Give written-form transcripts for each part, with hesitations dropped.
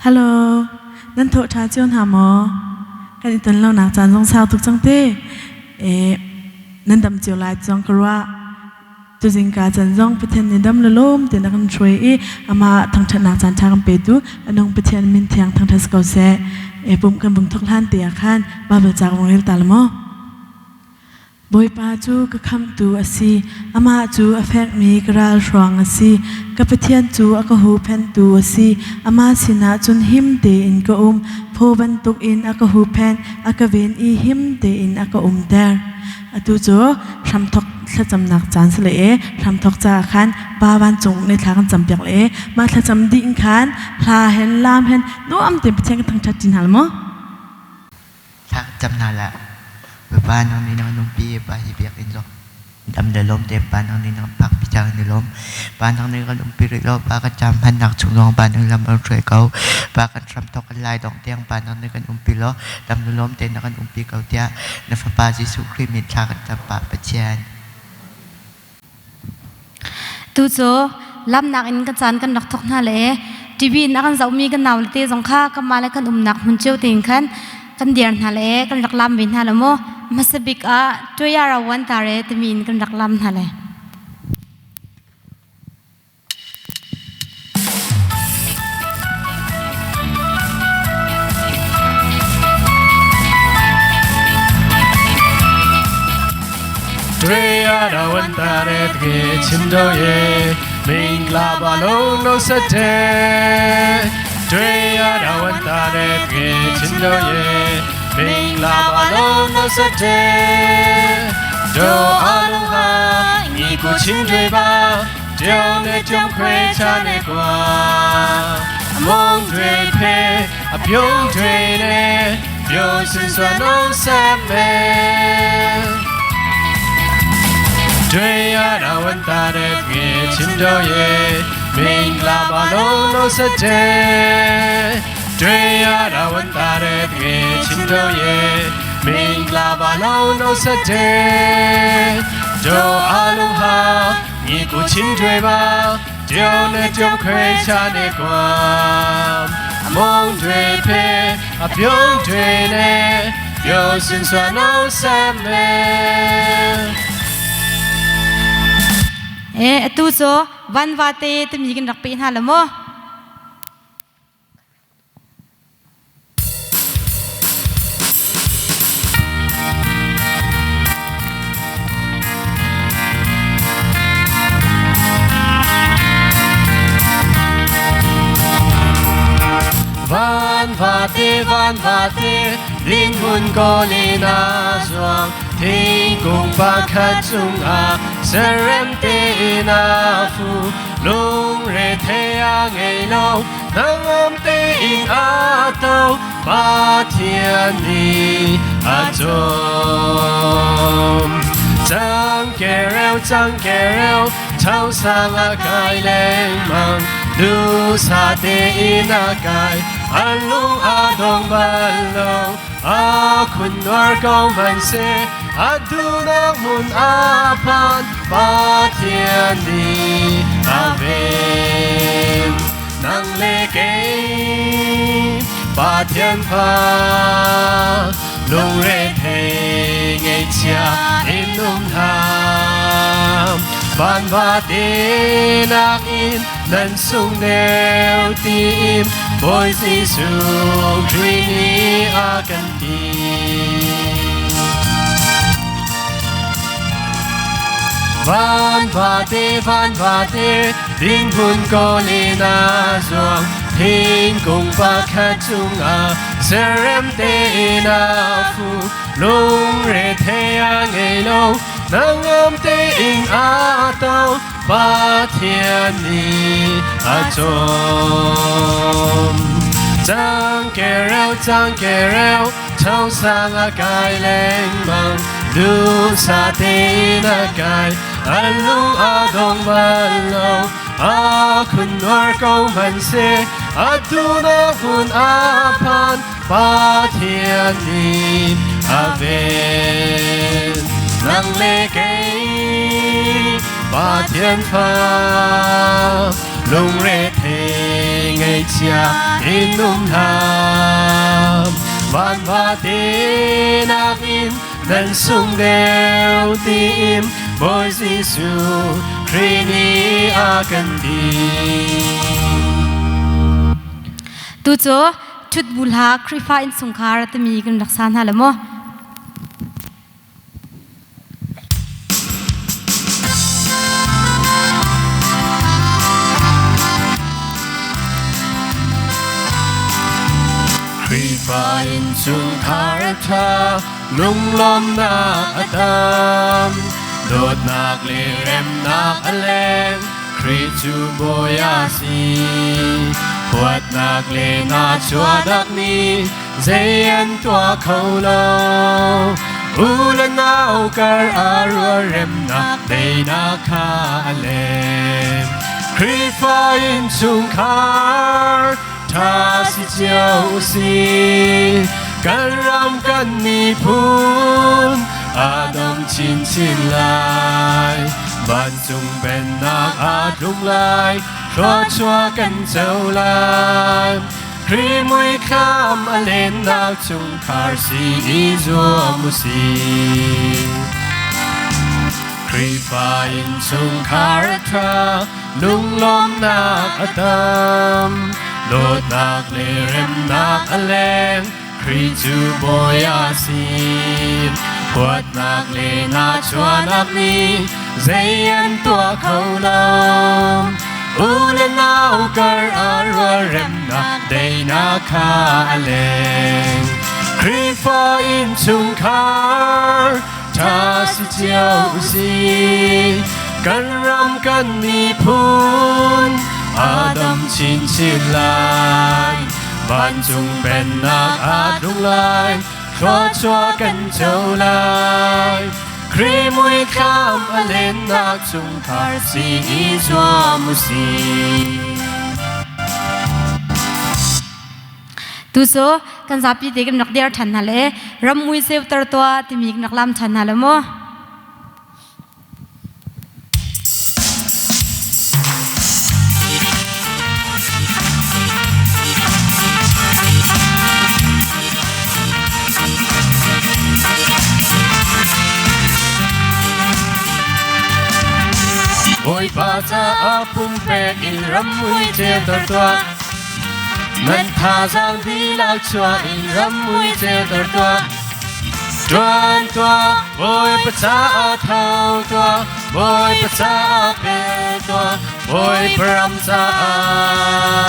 Hello, nan thawh ṭha cio hna maw? Kan i ton lonak caan zong sau tuk cang te. Eh, nan dam cio lai zong ka ruah. Tuzingka caan zong Pathian nih dam le lawm tein a kan hruai i amah thangṭhatnak caan ṭha kan petu a nung Pathian min thiang thangṭhat si ko seh. Eh, pumh kan vung thawk hlan te ah khan Bible ca ka vung rel ta la maw? Bawipa cu ka khamhtu a si, amah cu a fekmi ka ralhruang a si. Ka Pathian cu a ka huhphenhtu a si, amah sinah cun him tein ka um. Phaw bantukin a ka huhphenh, a ka ven i him tein a ka umter. Atu cu hramthawk thlacamnak caan si le e, hramthawk caah khan Pa vancung nih thla kan campiak le e, mah thlacam dih in khan hla hen laam hen nuam tein Pathian kan thangṭhat ṭi hna la maw? Thla kan cam hna la. Bawipa nang nih nang nungpi pa hi biakinn zong dam le lawm tein pa nang nih nang phak pi cang ni lawm. Pa nang nih kan umpi rih lo pa kan cam hmannak chung zong pa nang lam an hruai ko. Pa kan hram thawk kan lai dong tiang pa nang nih kan umpi law dam le lawm tein na kan umpi ko tiah na fapa Jesuh Khrih min thla kan cam pa Pathian. Tu cu lamnak in kan caan kan rak thawk hna le TV in a kan zohmi kan nau le te zong kha kanmah le kan umnak hmun cio tein khan kan dir hna le kan rak lam ve hna le mu hmasa bik ah Tuyara Wan Tare timi in kan rak lam hna le. တွေ့ရတာဝန်တာတဲ့တကယ်ချင်းတို့ရဲ့မင်္ဂလာပါလို့နှုတ်ဆက်တယ်တွေ့ရတာဝန်တာတဲ့တကယ်ချင်းတို့ရဲ့မင်္ဂလာပါလို့နှုတ်ဆက်တယ်တို့အလုံးဟာညီကိုချင်းတွေပါ တယောက်နဲ့ကြုံခွဲချနေကွာအမုန်းတွေဖဲအပြုံးတွေနဲ့ပြောစင်စွာနှုတ်ဆက်မယ်တွေ့ရတာဝန်တာတဲ့ငယ်ချင်းတို့ရဲ့မင်္ဂလာပါလို့နှုတ်ဆက်တယ်တွေ့ရတာဝန်တာတဲ့ငယ်ချင်းတို့ရဲ့မင်္ဂလာပါလို့နှုတ်ဆက်တယ်တို့အလုံးဟာညီကိုချင်းတွေပါတယောက်နဲ့ကြုံခွဲချနေကွာအမုန်းတွေဖဲအပြုံးတွေနဲ့ပြောစင်စွာနှုတ်ဆက်မယ် Eh atu cu van va te timi kan rak pe hna la mu. Van vate van vate linh hmun ko na zuang thingkung pakhat cungah serem te na fu lungre the a ngei lo nangam te in a to Pathian nih a cawm chang kereu chang kereu chau sang a kai lengmang du sa te in a kai an lung a dong bal lo a khun nuar ko man se a du nak mun a phan Pathian nih a ven nang le kei Pathian pha lungre thei ngei chia in um hna van va te nak in nan sung neu tim Bawi Jesuh Khrih nih a kan ti. Van vate van vate ding hmun ko le na zuang thingkung pakhat cungah serem te na fu lungre the a ngei lo nangam te in a to Pathian nih a cawm chang kereu chang kereu chau sang a kai lengmang du sa te na kai an lung a dong bal lo a khun nuar ko man se a tu na hun a phan Pathian nih a ven nang le kei Pathian fa lungre the Ngaihchia in um hlah. Van vate nakin nan sung deuh tiin Bawi Jesuh Khrih nih a kan ti. Tu cu ṭhut bu hla Khrihfa innchungkhar timi kan rak sa hna le maw? Khrihfa innchungkhar ṭha lunglawmnak a tam, dawtnak le remnak a leng. Khrih cu Bawi a si. Huatnak le nahchuahnak nih zei an tuah kho lo. U le nau kar ah rualremnak teinak kha a lem. Khrihfa innchungkhar ṭha si cio usih. Kan ram kan miphun aa dong chinchin lai. Vancung pennak aa tlung lai, thluachuah kan co lai. Khrih muithlam a lennak chungkhar si i zuam usih. Khrihfa innchungkhar a ṭha, lunglawmnak a tam, dawtnak le remnak a leng, Khrih cu Bawi a si. Huatnak le nahchuahnak nih zei an tuah kho lo. U le nau kar ah rualremnak daihnak kha a leng. Khrihfa innchungkhar ṭha si cio usih. Kan ram kan miphun a dam chinchin lai. Vancung pennak aa tlung lai, thluachuah kan co lai. Khrih muithlam a lennak chungkhar si i zuam usih. Tu cu kan zapi te kan rak dir ṭhan hna le ram mui seuter tuah timi kan rak lam ṭhan hna le mu. Bawipa caah pumpek in ram mui ceuter tuah. Nan thazaang dihlak chuah in ram mui ceuter tuah. Ṭuan tuah, Bawipa caah tho tuah, Bawipa caah pe tuah, Bawipa ram caah.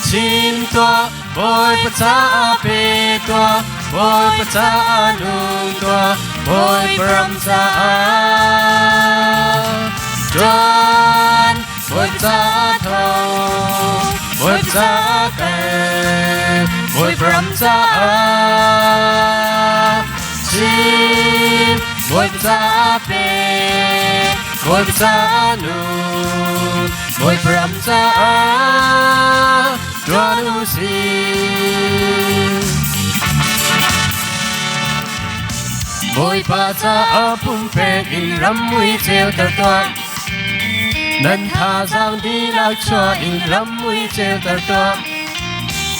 Chim tuah, Bawipa caah pe tuah, Bawipa caah nung tuah, Bawipa ram caah. Ṭuan, Bawipa caah tho, Bawipa caah kal, Bawipa ram caah. Chim, Bawipa caah pe, Bawipa caah nun, Bawipa ram caah ṭuan u sih. Bawipa caah pumpek in ram mui ceuter tuah. Nan thazaang dihlak chuah in ram mui ceuter tuah.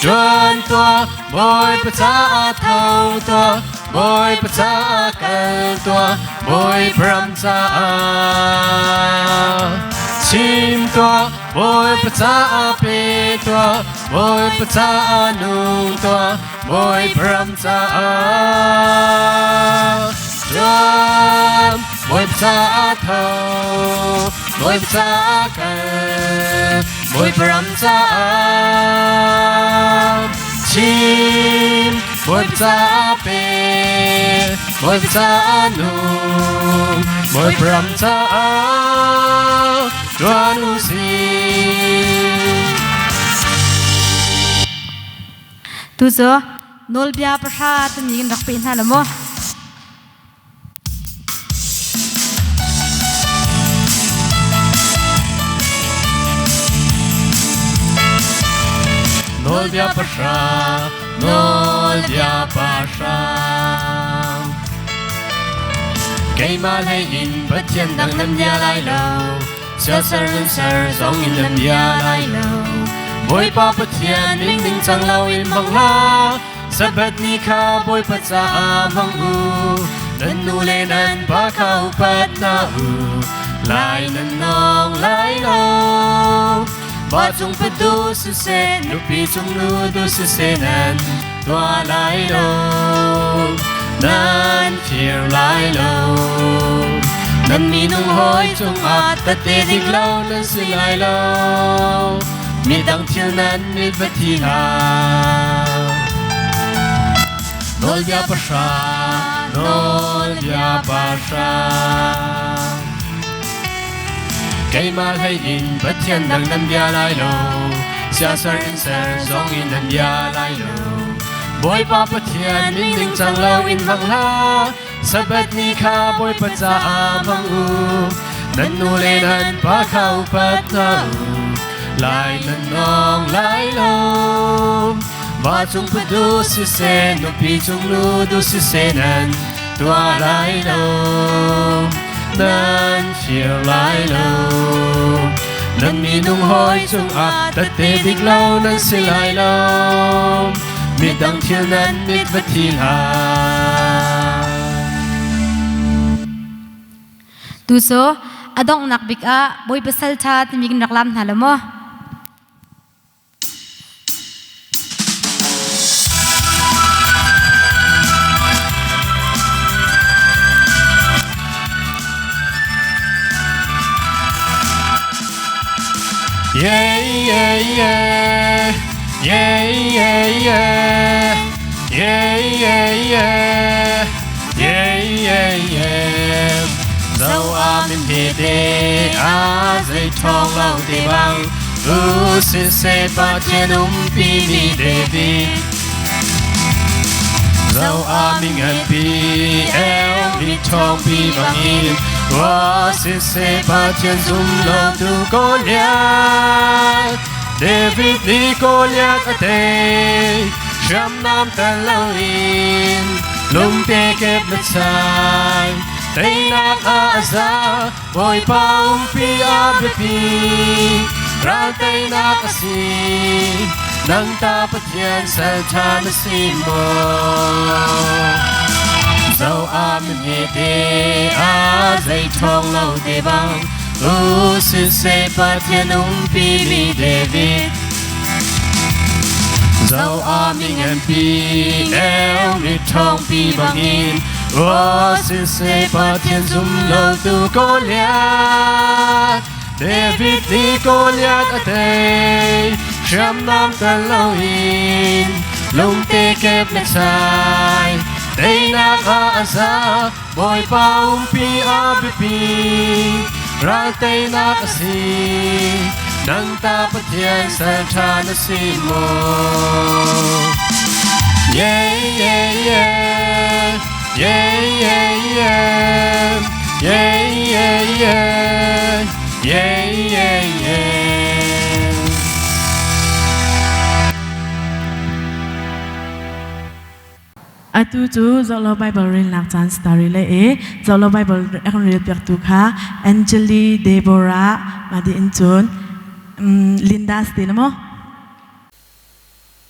Ṭuan tuah, Bawipa caah tho tuah, Bawipa caah kal tuah, Bawipa ram caah. Chim tuah, Bawipa caah pe tuah, Bawipa caah nung tuah, Bawipa ram caah. Ṭuan, Bawipa caah tho, Bawipa caah kal, Bawipa ram caah. Chim, Bawipa caah pe, Bawipa caah nung, Bawipa ram caah ṭuan u sih. Tu cu nawlbia pahra timi kan rak pe hna lo maw? Nawlbia pahra, nawlbia pahra. Keimah hlei in Pathian dang nan bia lai lo, siasal nan ser zong in nan bia lai lo. Bawipa Pathian min ningcang loin hmang hlah. Sabbath ni kha Bawipa caah hmang u. Nan nu le nan pa kha upat hna u. Lai nan nawng lai lo. Pa cung patu siseh, nupi cung nu tu siseh nan tuah lai lo. Nan fir lai lo. Nan minung hawi cungah tette ding lo nan si lai lo. Midang thil nan mit va thi hlah. Nawlbia pahra, nawlbia pahra. Keimah hlei in Pathian dang nan bia lai lo, siasar in ser zong in nan bia lai lo. Bawipa Pathian min ningcang lo in hmang hlah, Sabbath ni kha Bawipa caah hmang u. Nan nu le nan pa kha upat hna u, lai nan nawng lai lo. Va cung padu siseh, nupi cung lu du siseh nan tuah lai lo. Nan fir lai lo. Nan minung hawi cungah tette dik lo nan si lai lo. Midang thil nan mit va thi hlah. Tu cu a donghnak bik ah Bawipa salṭha timi kan rak lam hna lo maw? Yeah, yeah, yeah. Yeah, yeah, yeah. Yeah, yeah, yeah. Yeah, yeah, yeah. Zo a min he te a zei thong lo te bang U siseh Pathian umpi mi David Zo a mi nganpi el mi ṭhawngpi bangin Wa siseh Pathian zum lo tu Goliath David nih Goliath a tei hriamnam tel loin lungte kep na chai teinak ah a za Bawipa umpi a biapi ral teinak a si nang ta Pathian sal ṭha na si maw zo a mi hmete a zei ṭhawng lo te bang u siseh Pathian umpi mi David zo a mi nganpi el mi ṭhawngpi bangin Aw siseh Pathian zum lo tu Goliath David nih Goliath a tei hriamnam tel loin lungte kep le chai teinak ah a za Bawipa umpi a biapi ral teinak a si nang ta Pathian sal ṭha na si maw Yeah yeah yeah yeah yeah yeah yeah yeah yeah yeah yeah yeah Atu cu Zolo Bible relnak caan story le e Zolo Bible a kan rel piaktu kha Angeli Deborah madi in cun Linda si ti maw?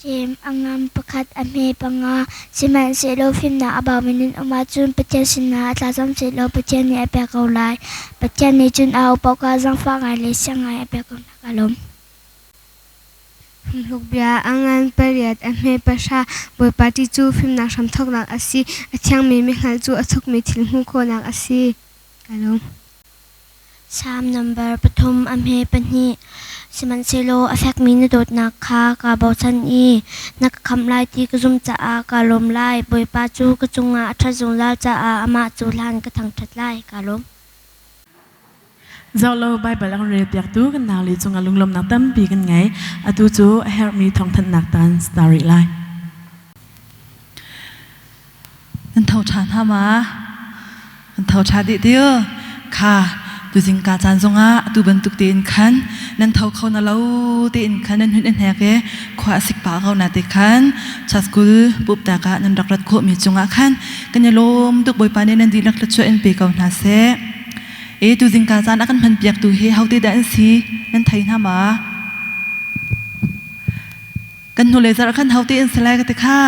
Jeim a ngam pakhat a hme panga sihmanhsehlaw fimnak a baumi nan um ahcun Pathian sinah a thlacam sehlaw Pathian nih a pek ko lai. Pathian nih cun a ho paoh kha zaangfah ngai le siang ngai a pek ko hna. Kaa lawm. Phungthluk bia a ngan pariat a hme pahra Bawipa ṭih cu fimnak hramthawknak a si. A thiangmi mihngalh cu a thukmi thil hmuh khawhnak a si. Ka lawm. Salm nambar pathum a hme pahnih Sihmanhsehlaw a fekmi na dawtnak kha kaa bochan i na ka khamh lai ti ka zumh caah kaa lawm lai. Bawipa cu ka cungah a ṭhat zungzal caah amah cu hlan ka thangṭhat lai. Kaa lawm. Zohlo Baibal a kan relpiaktu kan naule cungah lunglawmhnak tampi kan ngei. Atu cu a herhmi thawngthanhnak tan si rih lai. Nan tho ṭha hna ma? Nan tho ṭha dih tiu? Kha tuzing ka caan zongah atu bantuk tein khan nan tho kho na lo tein khan nan hun in hnek i khua a sik pah ko na te khan school pup tak ah nan rak rat khawhmi cungah khan kan i lawm tuk Bawipa nih nan dihlak thluachuah in pe ko hna seh. E tuzing ka caan a kan hman piak tu hi hote dah an si nan thei hna ma? Kan hnulei zarh khan ho te in salai ka ti kha.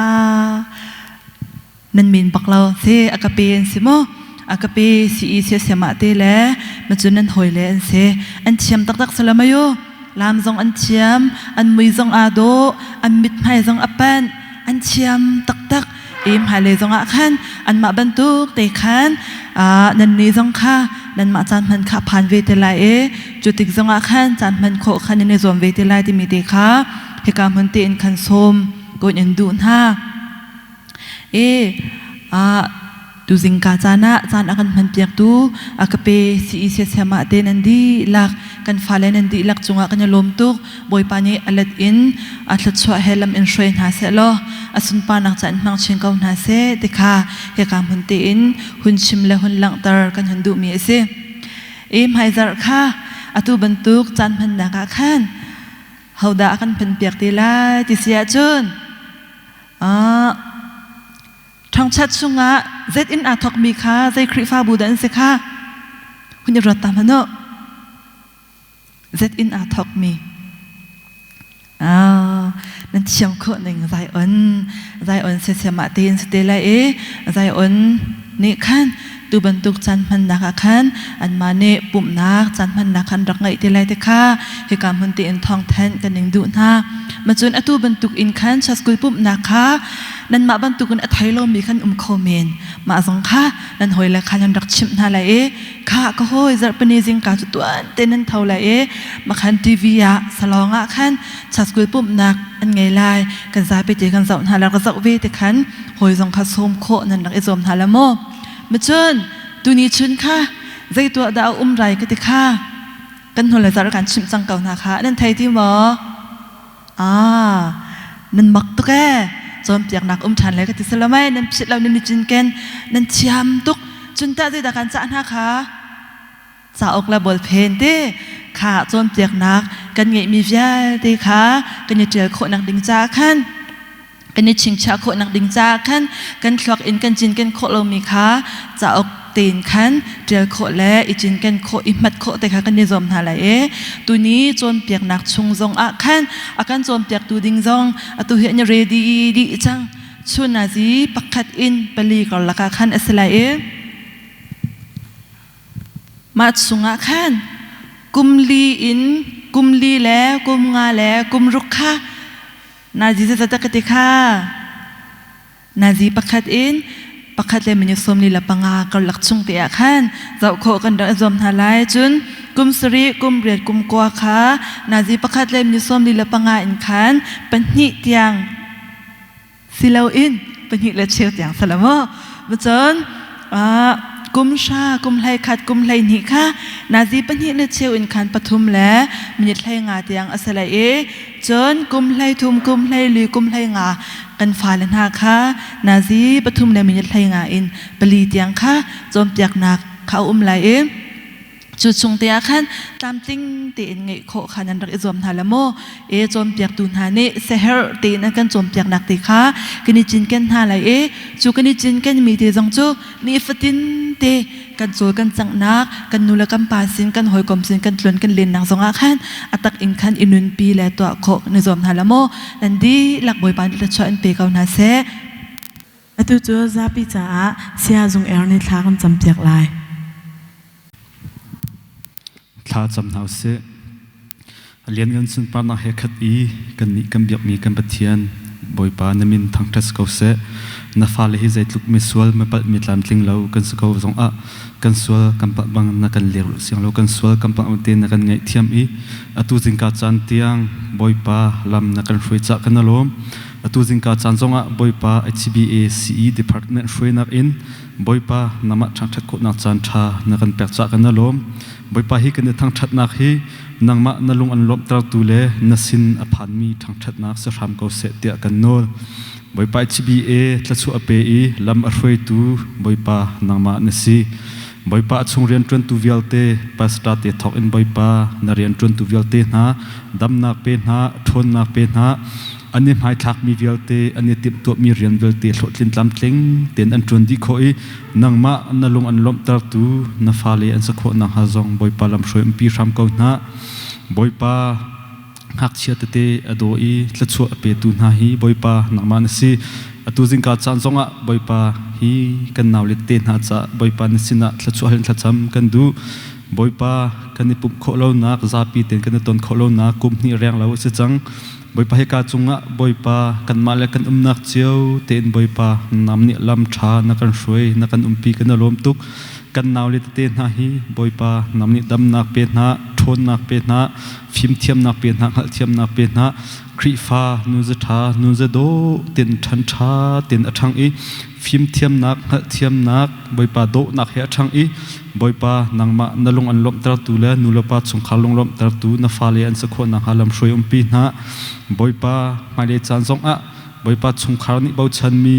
A nan min bak lo si a ka pe an si mu. A ka pe si i sia siama te le ma cun nan hawi le an si. An thiam taktak salamayo. Lam zong an thiam, an mui zong aa dawh, an mithmai zong a panh, an thiam taktak. I hmailei zongah khan anmah bantuk te khan nannih zong kha nanmah caan hman kha phan ve te lai i cu tik zongah khan caan hman khawh kha nan i zuam ve te lai timi te kha hika hmun tein khan sawm kun in duh hna. I Tuzing ka caan ah caan a kan hmanpiaktu a ka pe si siasiam ah te nan dihlak kan fale nan dihlak cungah kan i lawm tuk. Bawipa nih a let in a thluachuah he lam in hruai hna seh law a sunparnak ca in hmang chin ko hna seh ti kha hika hmun tein hun chim le hun langhter kan hun duhmi a si. I hmaizarh kha atu bantuk caan hmannak ah khan hodah a kan hmanpiak te lai ti si ahcun Ṭhangchat chungah zet in aa thawkmi kha zei Khrihfabu dah an si kha hun i ruat ta hmanh u. Zet in aa thawkmi. Nan thiam khawh ning Zion Zion siasiam ah tein si te lai i Zion nih khan tu bantuk caan hmannak ah khan anmah nih pumhnak caan hmannak khan rak ngeih te lai te kha hika hmun tein thawngthanh kan ning duh hna. Macun atu bantuk in khan school pumhnak kha nanmah bantukin a thei lomi khan um kho men. Mah zong kha nan hawile kha nan rak chimh hna lai i kha ka hawi zarhpini zingka cu tuan te nan tho lai i makhan TV ah salong ah khan school pumhnak an ngei lai kan zapi te kan zoh hna la ka zoh ve te khan hawi zong kha sawm khawh nan rak i zuam hna la maw. Macun tuni chun kha zei tuah dah a um rai ka ti kha kan hnu le zarh kan chimh cang ko hna kha nan thei ti maw? Ah, nan mak tuk ee. Cawnpiaknak um ṭhan le ka ti salamai nan phit lo nan i cinken nan thiam tuk. Cun tah zeidah kan cah hna kha? Cauk le bawlphen te kha cawnpiaknak kan ngeihmi vialte kha kan i ṭial khawhnak ding caah khan kan i chingchiah khawhnak ding caah khan kan thluak in kan cinken khawh lomi kha cauk tein khan ṭial khawh le i cinken khawh i hmat khawh te kha kan i zuam hna lai i tuni cawnpiaknak chung zong ah khan a kan cawnpiaktu ding zong atu hi an i ready dih cang. Chun nazi pakhat in pali karlak ah khan a si lai i Mah chungah khan kum li in kum li le kum nga le kum ruk kha nazi zeizat ka ti kha nazi pakhat in pakhat le minute 45 karlak chung te ah khan zoh khawh kan rak i zuam hna lai. Cun kum sarih kum riat kum kua kha nazi pakhat le minute 45 in khan pahnih tiang si loin pahnih le cheu tiang si lo maw? Cun kum hra kum hlei khat kum hlei hnih kha nazi pahnih le cheu in khan pathum le minute 15 tiang a si lai i cun kum hlei thum kum hlei li kum hlei nga kan fale hna kha nazi pathum le minute 15 in pali tiang kha cawnpiaknak kha a um lai i Cu chung te ah khan tlamtling tein ngeih khawh kha nan rak i zuam hna la maw? E cawnpiaktu hna nih seherh tein an kan cawnpiaknak te kha kan i cinken hna lai i cu kan i cinken mi te zong cu nifatin te kan cawl kan canghnak kan nu le kan pa sin kan hawikom sin kan tlun kan lennak zongah khan a tak in khan i nunpi le tuah khawh kan i zuam hna la maw? Nan dihlak Bawipa nih thluachuah in pe ko hna seh. Atu cu zapi caah saya Zung Er nih thla kan campiak lai. Thla cam hna usih. A lianngan sunparnak he khat i kannih kan biakmi kan Pathian Bawipa na min thangṭhat si ko seh. Na fale hi zeitluk misual mipalh mi tlamtling lo kan si ko zongah kan sual kan palh bang na kan lekrulh siang lo kan sual kan palh te na kan ngaihthiam i atu zingka caan tiang Bawipa lam na kan hruai cah kan alawm. Atu zingka caan zongah Bawipa HBA CE department hruainak in Bawipa namah ṭhangṭhat khawhnak caan ṭha na kan pek cah kan alawm. Bawipa hi kan i thangṭhatnak hi nangmah na lung an lawmhtertu le na sin a phanmi ṭhangṭhatnak si hram ko seh tiah kan nawl. Bawipa HBA thluachuah a pe i lam a hruaitu Bawipa nangmah na si. Bawipa a chung rianṭuantu vialte pastor te thawk in Bawipa na rianṭuantu vialte hna damnak pe hna, ṭhawnnak pe hna, an i hmaithlakmi vialte an i timhtuahmi rian vialte hlawhtlin tlamtling tein an ṭuan dih khawh i nangmah na lung an lawmhtertu na fale an si khawh nakhnga zong Bawipa lamhruai umpi hram ko hna. Bawipa, Ngakchia tete a daw i thluachuah a petu hna hi Bawipa nangmah na si. Atu zingka caan zongah Bawipa hi kan naule tete hna caah Bawipa na sinah thluachuah hal in thlacam kan duh. Bawipa kan i pumh khawh lonak, zapi tein kan i ton khawh lonak kum hnih reng lo a si cang. Bawipa hika cungah Bawipa kanmah le kan umnak cio tein Bawipa nam nih lam ṭha na kan hruai, na kan umpi kan i lawm tuk. Kan naule tete hna hi Bawipa nam nih damnak pe hna, ṭhawnnak pe hna, fimthiamnak pe hna, hngalhthiamnak pe hna. Khrihfa nu za ṭha, nu za dawh tin ṭhan ṭha tin a ṭhang i fimthiamnak, hngalhthiamnak, Bawipa dawhnak he a ṭhang i Bawipa nangmah na lung an lawmhtertu le nu le pa chungkhar lunglawmhtertu na fale an si khawh nakhnga lamhruai umpi hna. Bawipa hmailei caan zongah Bawipa chungkhar nih bochanmi,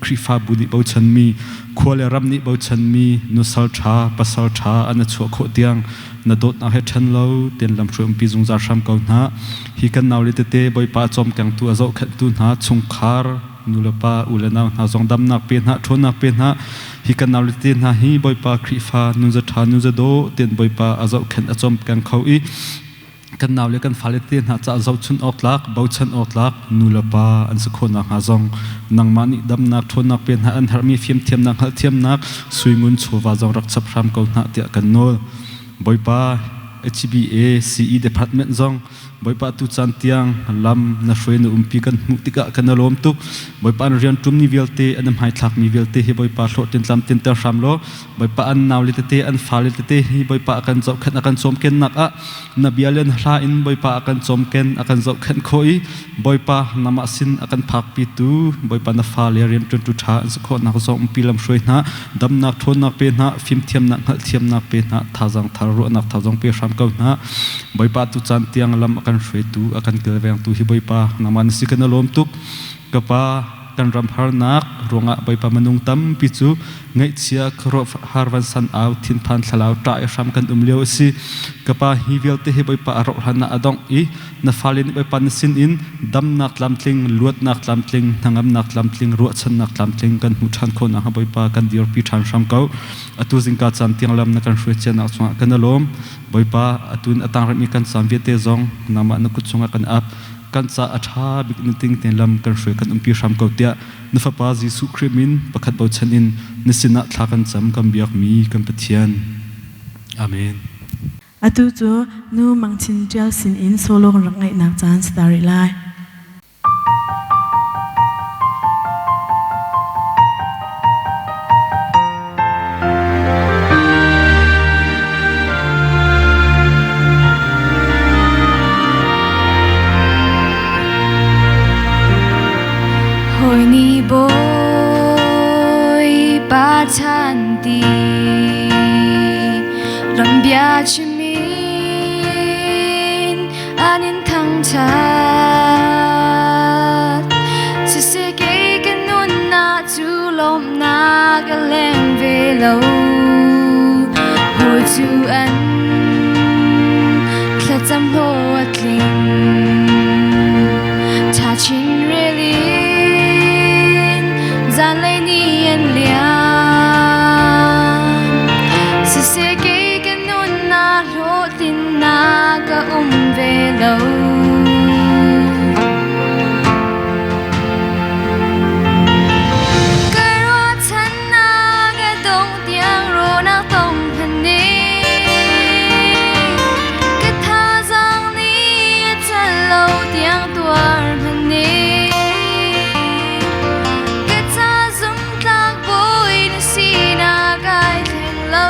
Khrihfabu nih bochanmi, khua le ram nih bochanmi nusal ṭha, pasal ṭha an i chuah khawh tiang na dawtnak he ṭhen lo tian lamhruai umpi zungzal hram ko hna. Hi kan naule tete Bawipa a cawmkengtu a zohkhenhtu hna chungkhar nulepa u le nau hna zong damnak pe hna ṭhawnnak pe hna. Hi kan naule tete hna hi Bawipa Khrihfa nunza ṭha nunza dawh tian Bawipa a zohkhenh a cawmkeng kho i kan nau le kan fale te hna caah zohchun awk tlak bochan awk tlak nu le pa an si khawh nakhnga zong nangmah nih damnak ṭhawnnak pe hna an herhmi fimthiamnak hngalhthiamnak suingun chawva zong rak chap hram ko hna tiah kan nawl. Bawipa HBA CE department zong Bawipa tu caan tiang lam na hruai na umpi kan hmuh tikah kan i lawm tuk. Bawipa an rian ṭum ni vialte an hmaithlak mi vialte hi Bawipa hlawhtlin tlamtlin ter hram law Bawipa an naule tete an fale tete hi Bawipa a kan zohkhenh a kan cawmkennak ah na bia le na hla in Bawipa a kan cawmken a kan zohkhenh khawh i Bawipa namah sin a kan phakpitu Bawipa na fale rianṭuantu ṭha an si khawhnak zong umpi lam hruai hna damnak ṭhawnnak pe hna fimthiamnak hngalhthiamnak pe hna thazaang thar ruahnak thar zong pe hram ko hna Bawipa tu caan tiang lam a kan hruaitu a kan kilvengtu hi Bawipa nangmah na si kan i lawm tuk ka pa kan ram harnak ruangah Bawipa minung tampi cu ngaihchia khuaruahhar vansan au thinphan thlalau ṭah i hram kan um lio a si. Ka pa hi vialte hi Bawipa a rauh hlan ah a dongh i na fale nih Bawipa na sin in damnak tlamtling, luatnak tlamtling, hnangamnak tlamtling, ruahchannak tlamtling kan hmuh ṭhan khawh nakhnga Bawipa kan dirpi ṭhan hram ko. Atu zingka caan tiang lam na kan hruai cianak cungah kan i lawm. Bawipa atu in a tang rihmi kan caan vialte zong nangmah na kut chungah kan ap. Kan ca a ṭha bik na ting te lam kan hruai kan umpi hram ko tiah na Fapa Jesuh Khrih min pakhat bochan in na sinah thla kan cam kan biakmi kan Pathian. Amen. Atu cu nu Mang Chin Ṭial sinin solo kan rak ngaihnak caan si ta rih lai. Hawi nih Bawipa chan ti ram bia chimin an in thangṭhat siseh kei ka nunnak cu lawmhnak a leng ve lo hawi cu an thlacam hlawh a tling ṭha chin rel in zanlei ni an liam siseh kei ka nunnak hlawhtlinnak a um ve lo. Ka ruahchannak a dong tiang rawnak tong hmanh ka thazaang nih a cal lo tiang tuar hmanh ka ca zumtlak bawi na sinak ai thleng lo.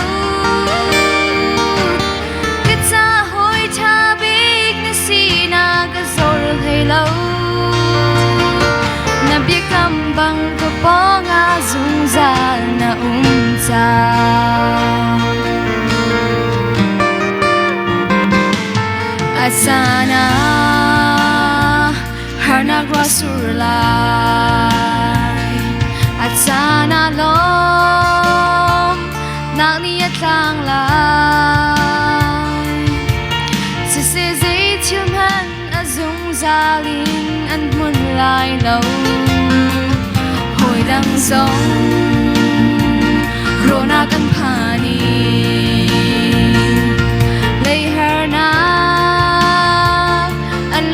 Ka ca hawi ṭha bik na sinak ka zor hlei lo. Na biakam bang ka pawngah zungzal na um cang. A caan ah harnak ruah sur lai. A caan ah lawm nak nih a tlang lai. Siseh zei thil hmanh a zungzal in an hmun lai lo. Hawi dang zong rawhnak kan phan i leiharnak an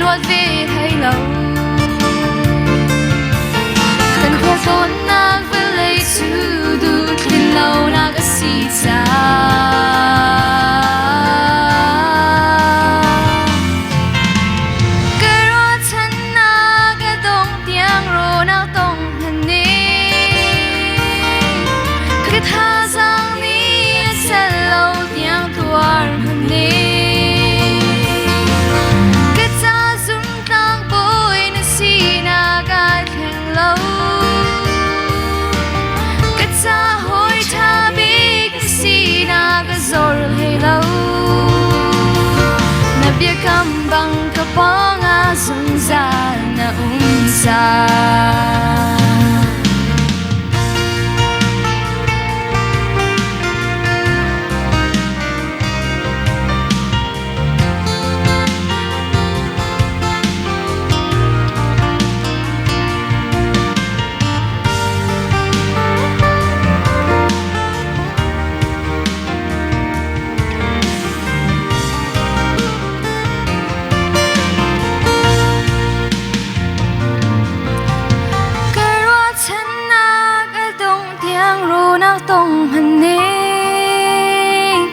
biakam bang ka pawngah zungzal na um zan. Ka ruahchannak a dongh tiang runak tong hmanning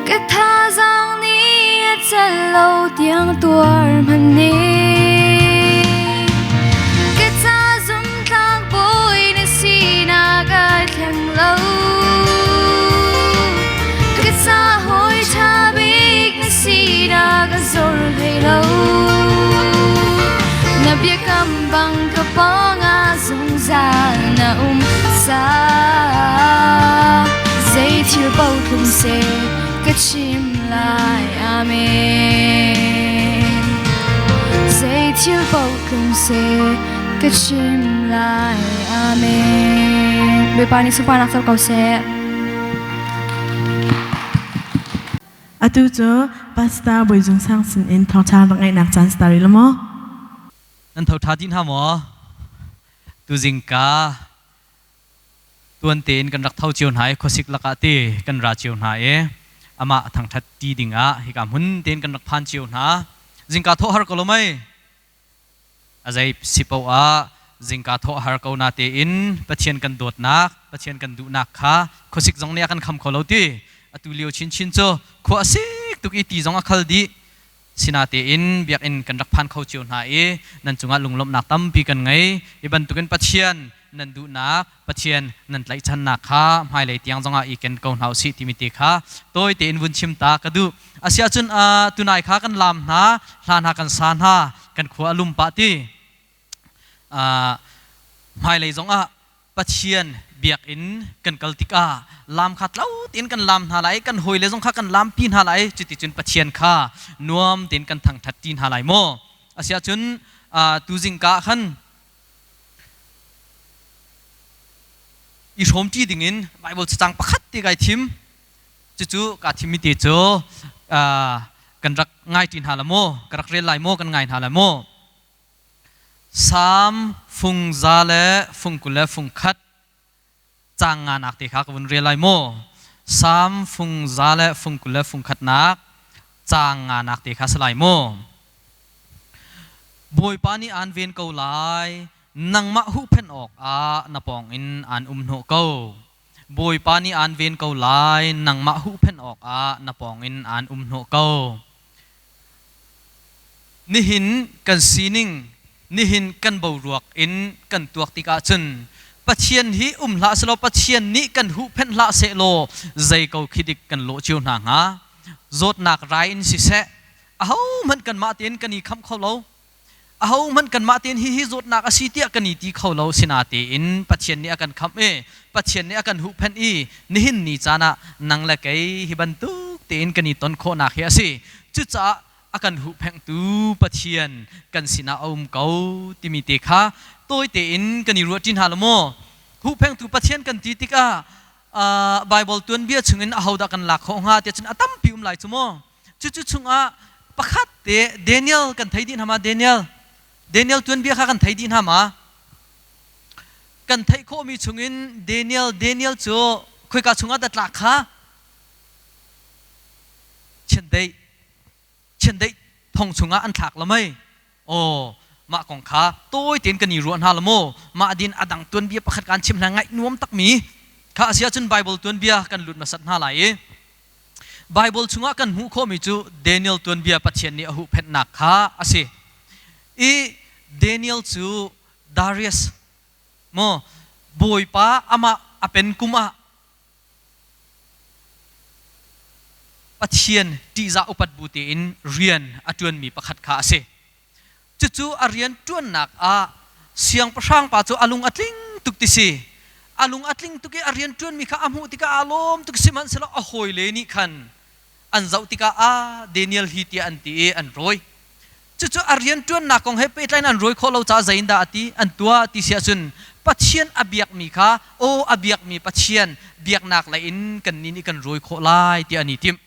Ka thazaang nih a celh lo tiang tuar hmanning Ka ca zumtlak bawi na sinak ai thleng lo Ka ca hawi ṭha bik na sinak a zor hlei lo Na biakam bang ka pawngah zungzal na um sa Zei thil paoh tlung seh ka chim lai amen Zei thil paoh tlung seh ka chim lai amen Bawipa nih sunparnak co ko seh. Atu cu Pastor Bawi Zung Sang sin in thawngṭha rak ngaihnak caan si ta rih lo maw? Nan tho ṭha dih hna maw? Tuzing ka tuan tein kan rak tho cio hna i khuasik lakah te kan ra cio hna i amah thangṭhat ti dingah hika hmun tein kan rak phan cio hna. Zingka thawh har ko lo mei? A zei si paoh ah zingka thawh har ko na tein Pathian kan dawtnak, Pathian kan duhnak kha khuasik zong nih a kan kham kho lo ti. Atu lio chinchin cu khua a sik tuk i ti zong a khal dih. Sinatein biakinn kan rak phan kho cio hna i nan cungah lunglawmhnak tampi kan ngei. Hi bantukin Pathian nan duhnak, Pathian nan tlaihchannak kha hmailei tiang zongah i ken ko hna usih timi te kha tawi tein vun chim ta ka duh. Asiahcun tunai kha kan laam hna, hla hna kan sa hna, kan khua a lum pah ti. Hmailei zongah Pathian biakinn kan kal tikah lam kha tlo tein kan lam hna lai, kan hawile zong kha kan lampi hna lai, cuticun Pathian kha nuam tein kan thangṭhat ṭi hna lai maw? Asiahcun tuzing ka ah khan i hrawm ṭi dingin Baibal cacang pakhat te kai thim. Cucu kaa thimmi te cu kan rak ngai ṭi hna la maw? Ka rak rel lai maw? Kan ngai hna lai maw? Salm fung za le fung 20 le fung khat caang nganak te kha ka vun rel lai maw? Salm fung za le fung 20 le fung khatnak caang nganak te kha si lai maw? Bawipa nih aan ven ko lai, nangmah huhphenh awkah na pawngin aan um hnawh ko. Bawipa nih aan ven ko lai, nangmah huhphenh awkah na pawngin aan um hnawh ko. Nihin kan sining, nihin kan boruak in kan tuak tikah cun Pathian hi um hlah selaw Pathian nih kan huhphenh hlah sehlaw zei ko khi dik kan lawh cio hna hnga. Zawtnak rai in siseh, ahohmanh kanmah tein kan i khamh kho lo. Ahohmanh kanmah tein hihi zawtnak a si tiah kan i ti kho lo. Sinatein Pathian nih a kan khamh i Pathian nih a kan huhphenh i nihin ni caan ah nang le kei hi bantuk tein kan i ton khawhnak hi a si. Cucaah a kan huhphengtu Pathian kan sinah a um ko timi te kha tawi tein kan i ruah ṭi hna lo maw? Huhphengtu Pathian kan ti tikah Baibal tuanbia chungin ahodah kan lak khawh hnga tiah cun a tampi um lai cu maw? Cucu chungah pakhat te Daniel kan thei dih hna ma Daniel? Daniel tuanbia kha kan thei dih hna ma? Kan theih khawhmi chungin Daniel Daniel cu khoika chungah dah tlak kha? Chiandeih chiandeih thong chungah an thlak la mei aw mah kong kha tawi tein kan i ruah hna la maw mah din a dang tuanbia pakhat kan chim hna ngaih nuam takmi kha a si ahcun Bible tuanbia kan lut hmasat hna lai i Bible chungah kan hmuh khawhmi cu Daniel tuanbia Pathian nih a huhphenhnak kha a si i Daniel cu Darius maw Bawipa amah a pen kum ah Pathian ṭihzah upat bu tein rian a ṭuanmi pakhat kha a si. Cucu a rian ṭuannak ah siangpahrang pa cu a lung a tling tuk ti si. A lung a tling tuk i a rian ṭuanmi kha a hmuh tikah aa lawm tuk sihmanhsehlaw a hawile nih khan An zoh tikah ah Daniel hi tiah an ti i an rawi. Cucu a rianṭuannak kong he pehtlai in an rawi khawh lo caah zeiindah a ti? An tuah ti si ahcun Pathian a biakmi kha aw a biakmi Pathian biaknak lei in kannih nih kan rawi khawh lai tiah an i timh.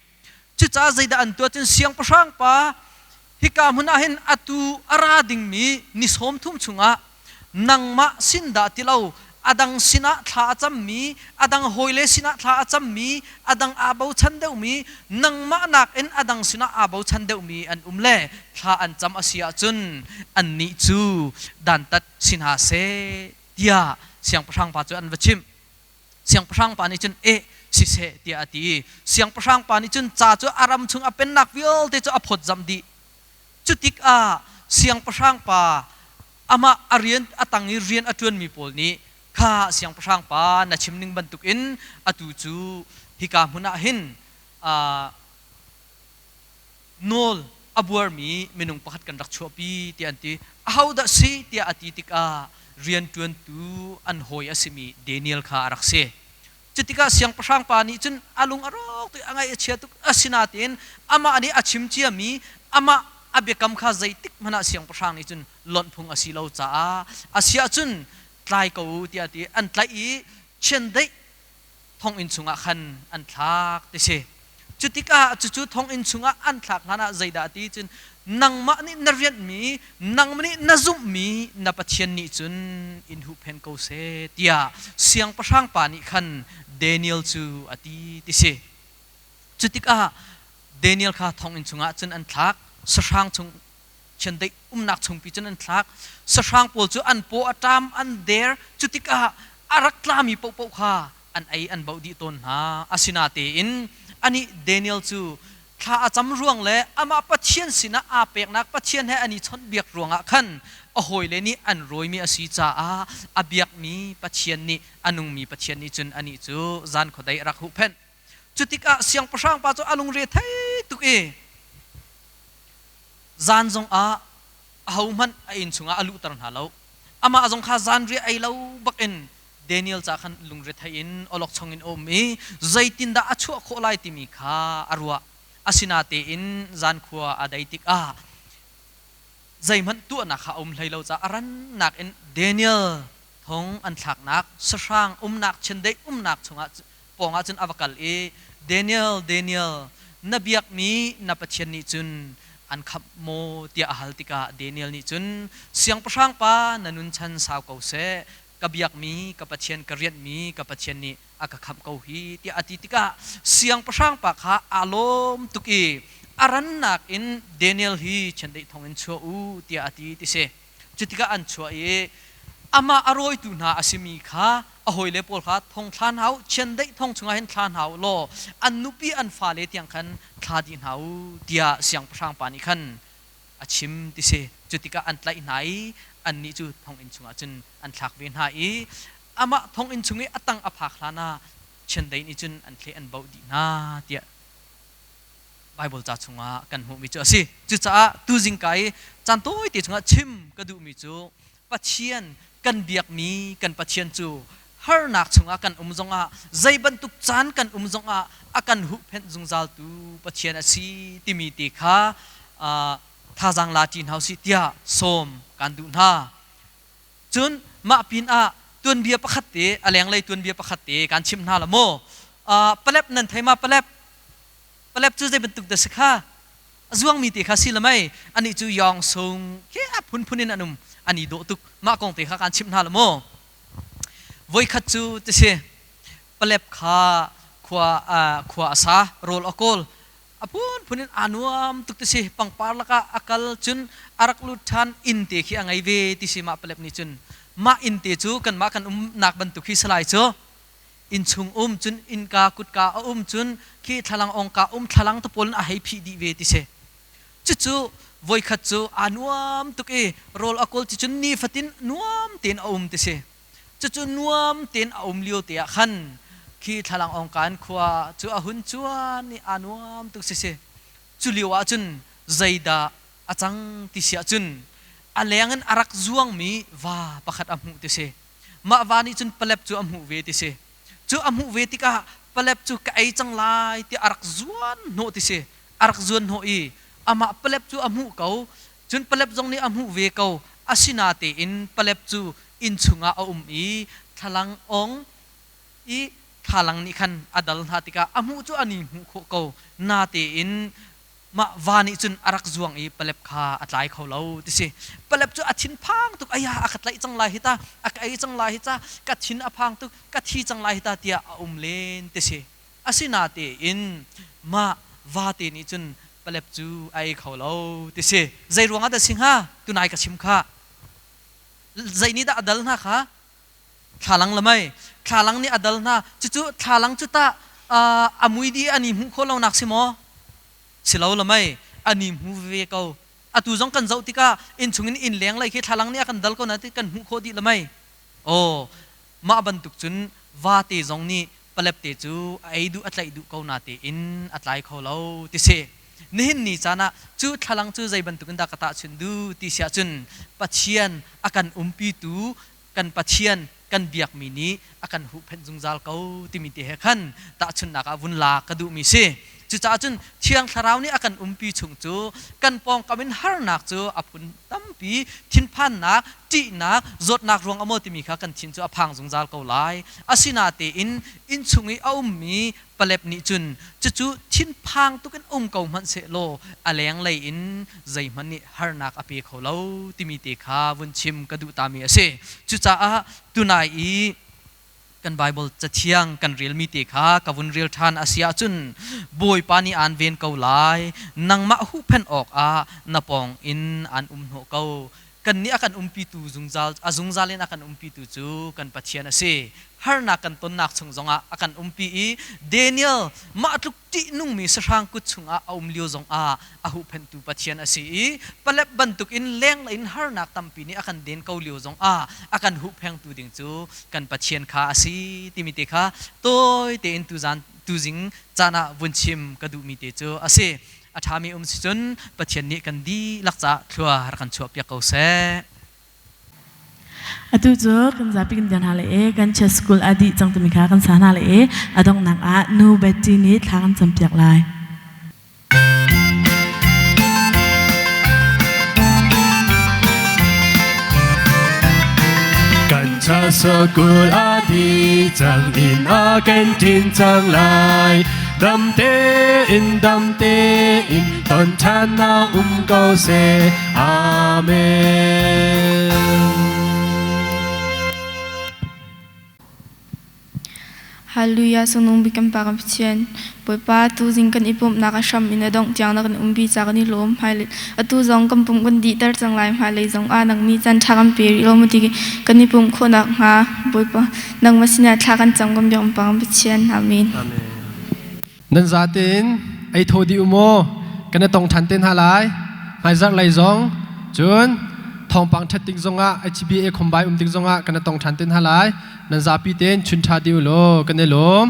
Cucaah zeidah an tuah cun siangpahrang pa hika hmun ah hin atu a ra dingmi ni 30 chungah nangmah sin dah ti lo a dang sinah thla a cammi, a dang hawile sinah thla a cammi, a dang aa bochan deuhmi, nangmah nakin a dang sinah aa bochan deuhmi an um le thla an cam a si ahcun annih cu dantat si hna seh tiah siangpahrang pa cu an va chimh. Siangpahrang pa nih cun eh siseh tiah a ti i siangpahrang pa nih cun ca cu a ram chung a pennak vialte cu a phawtzamh dih. Cu tikah siangpahrang pa amah a rian a tang i rian a ṭuanmi pawl nih kha siangpahrang pa na chim ning bantukin atu cu hika hmun ah hin nawl a buarmi minung pakhat kan rak chuahpi tiah an ti. Ahodah si tiah a ti tikah rianṭuantu an hawi a simi Daniel kha a rak si. Cutikah siangpahrang pa nih cun a lung a rawk tuk i a ngaih a chia tuk. Asinain amah nih a chim ciami amah a biakam kha zeitik hmanh ah siangpahrang nih cun lonh phung a si lo caah a si ahcun tlai ko u tiah a ti. An tlaih i chiandeih thonginn chungah khan an thlak ti si. Cu tikah cucu thonginn chungah an thlak hlanah zeidah a ti cun nangmah nih na rianhmi, nangmah nih na zumhmi na Pathian nih cun in huhphen ko seh tiah siangpahrang pa nih khan Daniel cu a ti ti si. Cu tikah Daniel kha thonginn chungah cun an thlak, sahrang chung chiandeih umnak chungpi cun an thlak. Sahrang pawl cu an paw a ṭam, an der. Cu tikah a rak tlami paohpaoh kha an ei an bauh dih tawn hna. Asinatein anih Daniel cu thla a cam ruang le amah Pathian sinah aa peknak Pathian he an i chawnhbiak ruangah khan a hawile nih an rawimi a si caah a biakmi Pathian nih a nungmi Pathian nih cun anih cu zan khuadei a rak huhphenh. Cu tikah siangpahrang pa cu a lungre thei tuk i zan zongah ahohmanh a inn chungah a luhter hna lo. Amah zong kha zanriah ei lo bakin Daniel ca khan lungrethei in awlokchong in a um i zeitindah a chuah khawh lai timi kha a ruah. Asinatein zankhua a dei tikah zeihmanh tuahnak kha a um hlei lo caah a rannak in Daniel thong an thlaknak sahrang umnak chiandeih umnak chungah pawngah cun a va kal i Daniel, Daniel, na biakmi na Pathian nih cun an khamh maw tiah a hal tikah Daniel nih cun siangpahrang pa na nun chan sau ko seh ka biakmi ka Pathian ka rianhmi ka Pathian nih a ka khamh ko hi tiah a ti tikah siangpahrang pa kha aa lawm tuk i a rannak in Daniel hi chiandeih thong in chuah u tiah a ti ti si. Cu tikah an chuah i amah a rawitu hna a simi kha a hawile pawl kha thong thla hna u, chiandeih thong chungah hin thla hna u law an nupi an fale tiang khan thla dih hna u tiah siangpahrang pa nih khan a chim ti si. Cu tikah an tlaih hna i annih cu thonginn chungah cun an thlak ve hna i amah thonginn chung i a tang a phak hlanah chiandeih nih cun an thleh an baoh dih hna tiah Baibal ca chungah kan hmuhmi cu a si. Cucaah tuzingka i caan tawite chungah chim ka duhmi cu Pathian kan biakmi kan Pathian cu harnak chungah kan um zongah zei bantuk caan kan um zongah a kan huhphenh zungzaltu Pathian a si timi te kha thazaang la ṭi hna usih tiah sawm kan duh hna. Cun mah pinah tuanbia pakhat te a lenglei tuanbia pakhat te kan chimh hna la maw? Palep nan thei ma palep? Palep cu zei bantuk dah si kha? A zuangmi te kha si le mei? Anih cu yawng sung khi a phunphun in an um. An i dawh tuk. Mah kong te kha kan chimh hna la maw? Voikhat cu ti si palep kha khua khua a sa, rawl a kawl. A phunphun in aa nuam tuk ti si. Pangpar lakah a kal cun a rak lut ṭhan inn te khi a ngei ve ti si mah palep nih cun. Mah inn te cu kanmah kan umnak bantuk hi salai cu innchung um cun innka kutka a um cun khi thlalang ongka um thlalang te pawl in a hei phih dih ve ti si. Cucu voikhat cu aa nuam tuk i rawl a kawl ti cun nifatin nuam tein a um ti si. Cucu nuam tein a um lio te ah khan khi thlalang ongka in khua cu a hun cuan i aa nuam tuk si si. Cu lio ah cun zeidah a cang ti si ahcun a leng in a rak zuangmi va pakhat a hmuh ti si. Mah va nih cun palep cu a hmuh ve ti si. Cu a hmuh ve tikah Palep cu ka ei cang lai ti a rak zuan hnawh ti si. A rak zuan hnawh i amah palep cu a hmuh ko. Cun palep zong nih a hmuh ve ko. Asinatein palep cu inn chungah a um i thlalang ong i thlalang nih khan a dal hna tikah a hmuh cu an i hmuh khawh ko. Natein mah va nih cun a rak zuang i palep kha a tlai kho lo ti si. Palep cu a thin phang tuk, aya a ka tlaih cang lai hi ta, a ka ei cang lai hi ca, ka thin a phang tuk, ka thi cang lai hi ta tiah a um len ti si. Asinatein mah vate nih cun palep cu a ei kho lo ti si. Zei ruangah dah si hnga? Tunai ka chim kha. Zei nih dah a dal hna kha? Thlalang le mei. Thlalang nih a dal hna. Cucu thlalang cu tah a mui di an i hmuh khawh lonak si maw? Si lo le mei. An i hmu ve ko. Atu zong kan zoh tikah innchung in inn leng lei khi thlalang nih a kan dal ko na ti kan hmuh khawh dih le mei. Aw, mah bantuk cun vate zong nih palepte cu a ei duh a tlaih duh ko natein a tlai kho lo ti si. Nihin ni caan ah cu thlalang cu zei bantukin dah ka tahchunh duh ti si ahcun Pathian a kan umpitu kan Pathian kan biakmi nih a kan huhphenh zungzal ko timi te he khan tahchunhnak ah vun lak ka duhmi si. Cucaah cun Thiang Thlarau nih a kan umpi chung cu kan pawngkam in harnak cu a phun tampi thinphannak, ṭihnak, zawtnak ruang ah maw timi kha kan thin cu a phang zungzal ko lai. Asinatein innchung i a ummi palep nih cun cucu thinphang tuk in um ko hmanh sehlaw a lenglei in zeihmanh nih harnak a pe kho lo timi te kha vun chim ka duh tami a si. Cucaah tunai i kan Bible cathiang kan relmi te kha ka vun rel ṭhan a si ahcun Bawipa nih aan ven ko lai, nangmah huhphenh awkah na pawng in aan um hnawh ko. Kannih a kan umpitu zungzal a zungzal in a kan umpitu cu kan Pathian a si. Harnak kan tonnak chung zongah a kan umpi i Daniel mah tluk ṭihnungmi sahrang kut chungah a um lio zongah a huhphenhtu Pathian a si i palep bantukin lenglei in harnak tampi nih a kan den ko lio zongah a kan huhphengtu ding cu kan Pathian kha a si timi te kha tawi tein tuzan tuzing caan ah vun chim ka duhmi te cu a si. A ṭhami um si cun Pathian nih kan dihlak caah thlua rak kan chuahpiak ko seh. Atu cu kan zapi kan dir hna lai i kan church school a dih cang timi kha kan sa hna lai i a donghnak ah nu Betty nih thla kan campiak lai. Kan church school a dih cang in a kan ṭin cang lai. Dam tein dam tein ton ṭhan na um ko seh. Amen. Hallelujah sunung bik kan Pa kan Pathian Bawipa tuzing kan i pumhnak a hram in a dongh tiang na kan umpi ca kan i lawm hmailei atu zong kan pumh kan dihter cang lai hmailei zong ah nang mi caan ṭha kan pe rih lo mu ti kan i pumh khawhnak hnga Bawipa nangmah sinah thla kan cam kan biak Pa kan Pathian Amen. Amen. Nan zatein ei thaw dih u maw? Kan i tong ṭhan te hna lai. Hmaizarh lei zong cun thawngpang ṭhat tik zongah HBA khombai um tik zongah kan i tong ṭhan te hna lai. Nan zapi tein chun ṭha dih u law kan i lawm.